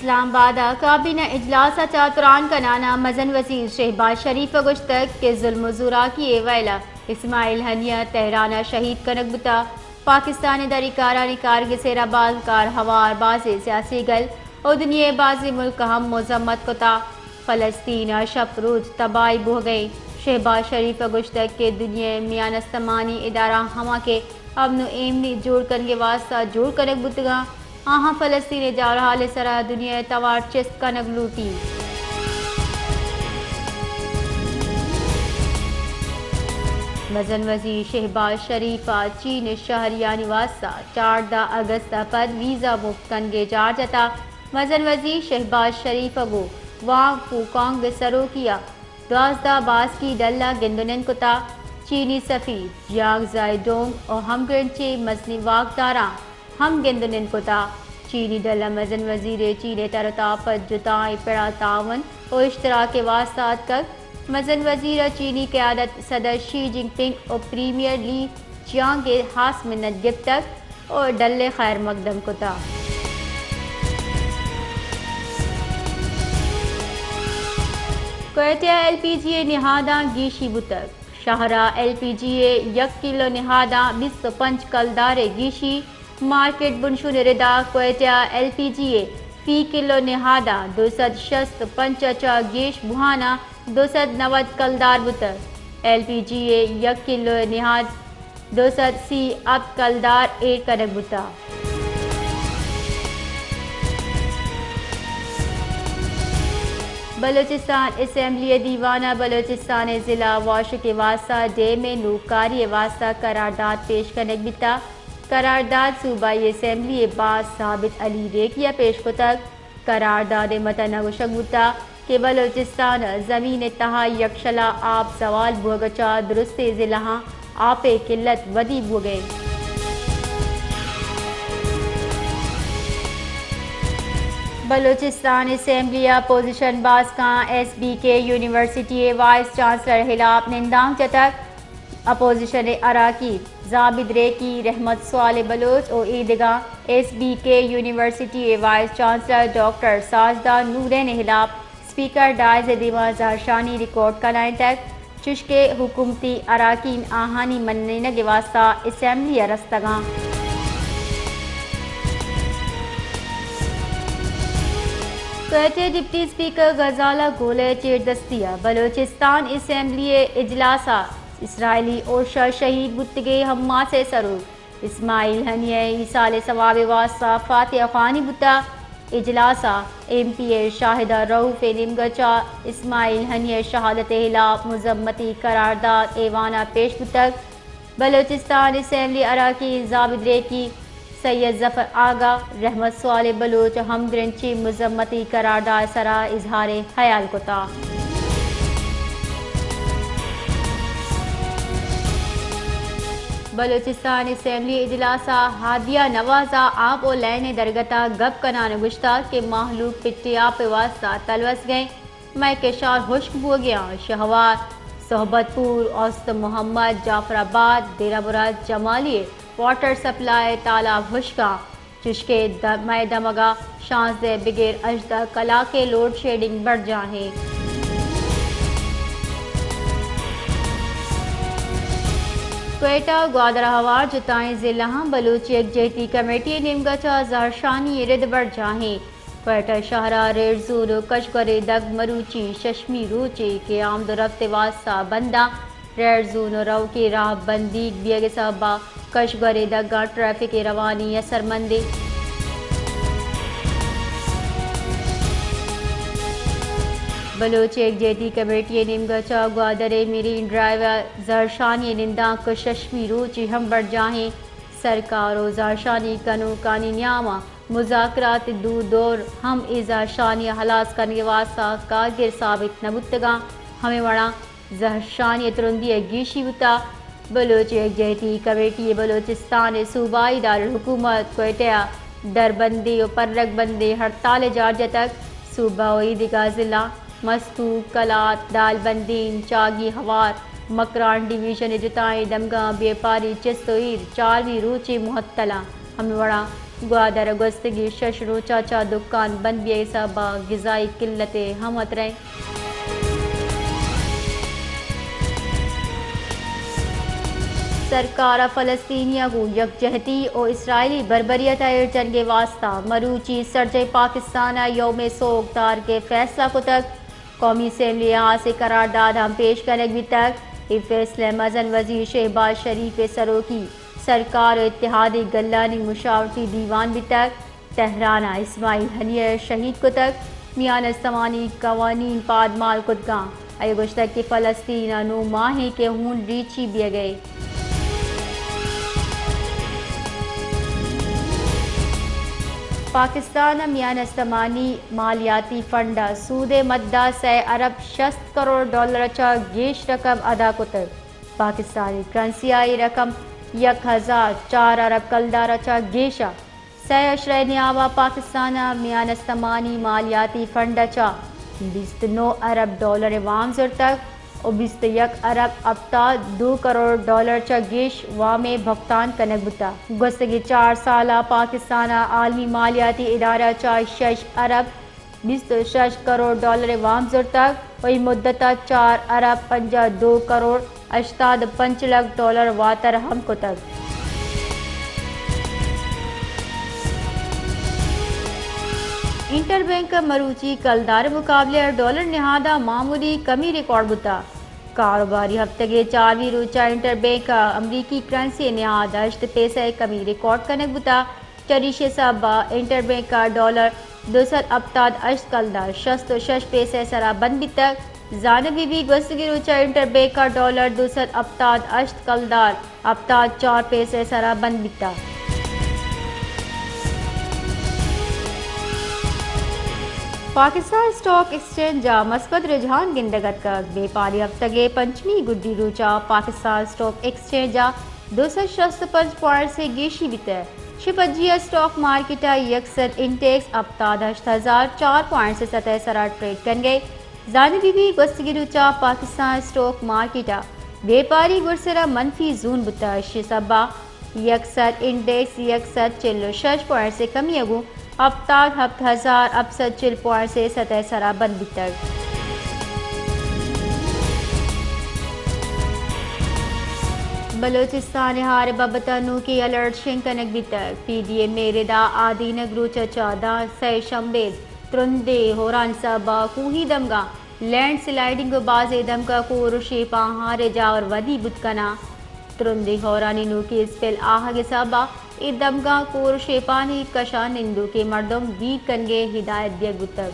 اسلام آباد ءَ کابینہ اجلاس ءَ چہ تران کنان ءَ مزن وزیر شہباز شریف ءَ گوشتگ کہ ظلم ءُ زوراکی ءِ ویل ءَ اسماعیل ہنی ءَ تہران ءَ شہید کنگ بوتگ۔ پاکستان ءِ دری کارانی کارگس ءِ ربانکار ہوار بازیں سیاسی گل ءُ دنیا ءِ بازیں ملک ءَ ہم مذمت کتگ۔ فلسطین ءَ شپ روچ تباہی بوہگ ءَ اِنت۔ شہباز شریف ءَ گوشتگ کہ دنیا ءِ میان استمانی ادارہ ہما کہ امن ءُ ایمنی جوڑ کنگ ءِ واستہ جوڑ کنگ بوتگ اَنت، آہاں فلسطین ءِ جارحال ءِ سرا دنیا ءِ توار چست کنگ لوٹیت۔ مزن وزیر شہباز شریف ءَ چین ءِ شہریانی واستہ چاردہ اگست ءَ پد ویزا مفت کنگ ءِ جار جتگ۔ مزن وزیر شہباز شریف ءَ گوں وانگ فوکانگ ءِ سروکی ءَ دوازدہ باسکی ڈل ءَ گند ءُ نند کتگ۔ چینی سفیر جیانگ زائی ڈونگ ءُ ہمگرنچیں مزنیں واکداراں ہم گند ءُ نند کتگ۔ چینی ڈل ءِ مزن وزیر ءَ چین ءِ تر ءُ تاب ءَ جتائیں پڑ ءَ تعاون ءُ اشتراک ءِ واستہ اتکگ۔ مزن وزیر ءَ چینی قیادت صدر شی جن پنگ ءُ پریمیئر لی چیانگ ءِ ہاس منت گپتگ ءُ ڈل ءِ خیر مقدم کتگ۔ کوئٹہ ءَ ایل پی جی ءِ نہاداں گیشی بوتگ۔ شہر ءَ ایل پی جی ءِ یک کلو نہاداں بیست ءُ پنچ کلدار ءِ گیشی۔ مارکیٹ بنشون ءِ ردا کوئٹہ ءَ ایل پی جی ءِ فی کلو نہاداں دو سد شست ءُ پنچ ءَ چہ گیش بوہان ءَ دو سد نود کلدار بوتگ۔ ایل پی جی ءِ یک کلو نہاد دو سد سی ہپت کلدار ایر کنگ بوتگ۔ بلوچستان اسمبلی ءِ دیوان ءَ بلوچستان ءِ ضلع واشک ءِ واستہ ڈیم ءِ نوکاری ءِ واستہ قرارداد پیش کنگ بیتگ۔ قرارداد صوبائی اسمبلی ءِ باسک ثابت علی ریکی ءَ پیش کتگ۔ قرارداد ءِ متن ءَ گوشگ بوتگ کہ بلوچستان ءِ زمین ءِ تہا یکشلا آپ زوال بوگ ءَ چہ درستیں ضلعاں آپ ءِ قلت ودی بوگ ءَ اِنت۔ بلوچستان اسمبلی ءِ اپوزیشن باسکاں ایس بی کے یونیورسٹی ءِ وائس چانسلر ءِ ہلاپ نندانک جتگ۔ اپوزیشن ءِ اراکین زابد ریکی، رحمت صالح بلوچ ءُ اے دگہ ایس بی کے یونیورسٹی ءِ وائس چانسلر ڈاکٹر ساجدہ نورین ءِ ہلاپ اسپیکر ڈائز ءِ دیما زہرشانی ریکارڈ کنائینتگ، چوشکہ حکومتی اراکین آہانی منینگ ءِ واستہ اسمبلی ءَ رستگ اَنت۔ کوئٹہ ءِ ڈپٹی اسپیکر غزالہ گولہ ءِ چیردستی ءَ بلوچستان اسمبلی ءِ اجلاس ءَ اسرائیلی ارش ءَ شہید بوتگیں حماس ءِ سروک اسماعیل ہنیہ ءِ ایصال ثواب ءِ واستہ فاتحہ خوانی بوتگ۔ اجلاس ءَ ایم پی اے شاہدہ رؤف ءِ نیمگ ءَ چہ اسماعیل ہنیہ ءِ شہادت ءِ ہلاپ مذمتی قرارداد ایوان ءَ پیش بوتگ۔ بلوچستان اسمبلی اراکین زابد ریکی، سید ظفر آغا، رحمت صالح بلوچ ءَ ہمگرنچیں مذمتی قرارداد ءِ سرا اظہار خیال کتگ۔ بلوچستان اسمبلی اجلاس ءَ ہادیہ نواز ءَ آپ ءُ لین ءِ درگت ءَ گپ کنان ءَ گوشتگ کہ مہلوک پٹی آپ ءِ واستہ تلوسگ ءَ اِنت۔ مئے کشار ہشک بوگ ءَ اَنت۔ شہوار، صحبت پور، اوست محمد، جعفر آباد، ڈیرہ مراد جمالی ءِ واٹر سپلائی تالاب ہشک اَنت، چوشکہ د-، مئے دمگ ءَ شانزدہ بگر ہژدہ کلاک ءِ لوڈ شیڈنگ برجاہ اِنت۔ کوئٹہ ءُ گوادر ءَ ہوار جتائیں ضلعاں بلوچ یکجہتی کمیٹی ءِ نیمگ ءَ چہ زہرشانی ءِ رد برجاہ اِنت۔ کوئٹہ شہر ءَ ریڈ زون ءُ کشگورے دگ مروچی ششمی روچے کہ آمد ءُ رفت ءِ واستہ بند اَنت۔ ریڈ زون ءُ روکیں راہ بندیگ بیگ ءِ سبب ءَ کشگورے دگاں ٹریفک ءِ روانی اثرمند اِنت۔ بلوچ یکجہتی کمیٹی ءِ نیمگ ءَ چہ گوادر ءِ مرین ڈرائیو ءَ زہرشانی ءِ نندانک ششمی روچے ہم برجاہ اِنت۔ سرکار ءُ زہرشانی کنوکانی نیام ءَ مذاکرات ءِ دو دور ہم اے زہرشانی ءِ ہلاس کنگ ءِ واستہ کارگر ثابت نہ بوتگ اَنت۔ ہمے وڑا زہرشانی ءِ ترندی ءَ گیشی بوتگ۔ بلوچ یکجہتی کمیٹی ءِ بلوچستان ءِ صوبائی دارالحکومت کوئٹہ ءَ دربندی ءُ پرگ بندی ہڑتال ءِ جار جتگ۔ صوبہ ءُ اے دگہ ضلع مستونگ، کلات، دالبندین، چاگی ہوار، مکران ڈویژن ءِ جتائیں دمگاں بیپاری چست ءُ ایر چارویں روچے معطل اَنت۔ ہمے وڑا گوادر ءَ گوستگیں شش روچ ءَ چہ دکان بند بیگ ءِ سبب ءَ غذائی قلت ءِ ہم ہترہ ایں۔ سرکار ءَ فلسطینیاں گوں یکجہتی ءُ اسرائیلی بربریت ءَ ایر جنگ ءِ واستہ مروچی سرجمیں پاکستان ءَ یوم سوگ تارگ ءِ فیصلہ کتگ۔ قومی اسمبلی ءَ ہاسیں قرارداد ہم پیش کنگ بیتگ۔ اے فیصلہ ءَ مزن وزیر شہباز شریف ءِ سروکی سرکار ءُ اتحادی گلانی مشاورتی دیوان بیتگ۔ تہران ءَ اسماعیل ہنیہ ءَ شہید کتگ۔ میان استمانی قوانین پادمال کتگاں۔ آئی ءَ گوشتگ کہ فلسطین ءَ نو ماہیں کہ ہون ریچی بیگ ءَ۔ پاکستان ءَ میان استمانی مالیاتی فنڈ ءِ سود ءِ مد ءَ سئے ارب شست کروڑ ڈالر ءَ چہ گیش رقم ادا کتگ۔ پاکستانی کرنسی ءَ اے رقم یک ہزار چار ارب کلدار ءَ چہ گیش اَت۔ سئے اشرہ ءِ نیام ءَ پاکستان ءَ میان استمانی مالیاتی فنڈ ءَ چہ بیست نو ارب ڈالر ءِ وام زرتگ ءُ بیست یک ارب ہپتاد دو کروڑ ڈالر چہ گیش وام ءِ بھگتان کنگ بوتگ۔ گوستگیں چار سال ءَ پاکستان ءَ عالمی مالیاتی ادارہ ءَ چہ شش ارب بیست ءُ شش کروڑ ڈالر ءِ وام زرتگ ءُ اے مدت ءَ چار ارب پنجاہ دو کروڑ ہشتاد ءُ پنچ لکھ ڈالر واتر ہم کتگ۔ انٹر بینک ءَ مروچی کلدار ءِ مقابلہ ءَ ڈالر ءِ نہاد ءَ معمولی کمی ریکارڈ بوتگ۔ کاروباری ہفتگ ءِ چارویں روچ ءَ انٹر بینک ءَ امریکی کرنسی ءِ نہاد ءَ ہشت پیسہ ءِ کمی ریکارڈ کنگ بوتگ۔ چریشی ءِ سبب ءَ انٹر بینک ءَ ڈالر دو سد ہپتاد ہشت کلدار شست ءُ شش پیسہ ءِ سرا بند بیتگ۔ زانگ بہ بیت گوستگیں روچ ءَ انٹر بینک ءَ ڈالر دو سد ہپتاد ہشت کلدار ہپتاد چار پیسہ ءِ سرا بند بیتگ۔ پاکستان اسٹاک ایکسچینج ءَ مثبت رجحان گندگ اتکگ۔ بیپاری ہفتگ ءِ پنچمی گڈی روچ ءَ پاکستان اسٹاک ایکسچینج ءَ دو سد شست ءُ پنچ پوائنٹس ءِ گیشی بیتگ۔ شپجی ءَ اسٹاک مارکیٹ ءَ یک سد انڈیکس ہپتاد ہشت ہزار چار پوائنٹس ءِ سطح ءِ سرا ٹریڈ کنگ ءَ۔ زانگ بہ بیت گوستگیں روچ ءَ پاکستان اسٹاک مارکیٹ ءَ بیپاری گڈسر ءَ منفی زون بوتگ، اشی ءِ سبب ءَ یک سد انڈیکس یک سد چل ءُ شش پوائنٹس ءِ کمی ءَ گوں ہپتاد ہپت ہزار ہپت سد چل پوائنٹس ءِ سطح ءِ سرا بند بیتگ۔ بلوچستان ءَ ہار ءِ بابت ءَ نوکیں الرٹ شنگ کنگ بیتگ۔ پی ڈی ایم ءِ رد ءَ آدینگ روچ ءَ چہ داں سئے شمبے ترندیں ہورانی سبب ءَ کوہی دمگاں لینڈ سلائیڈنگ ءُ بازیں دمگ ءَ کور ءُ شیپاں ہار ءِ جاور ودی بوت کناں۔ ترندیں ہورانی نوکیں اسپیل آہگ ءِ سبب ءَ اے دمگاں کور ءُ شیپانی کش ءَ نندوکیں مردم دیر کنگ ءِ ہدایت دیگ بوتگ۔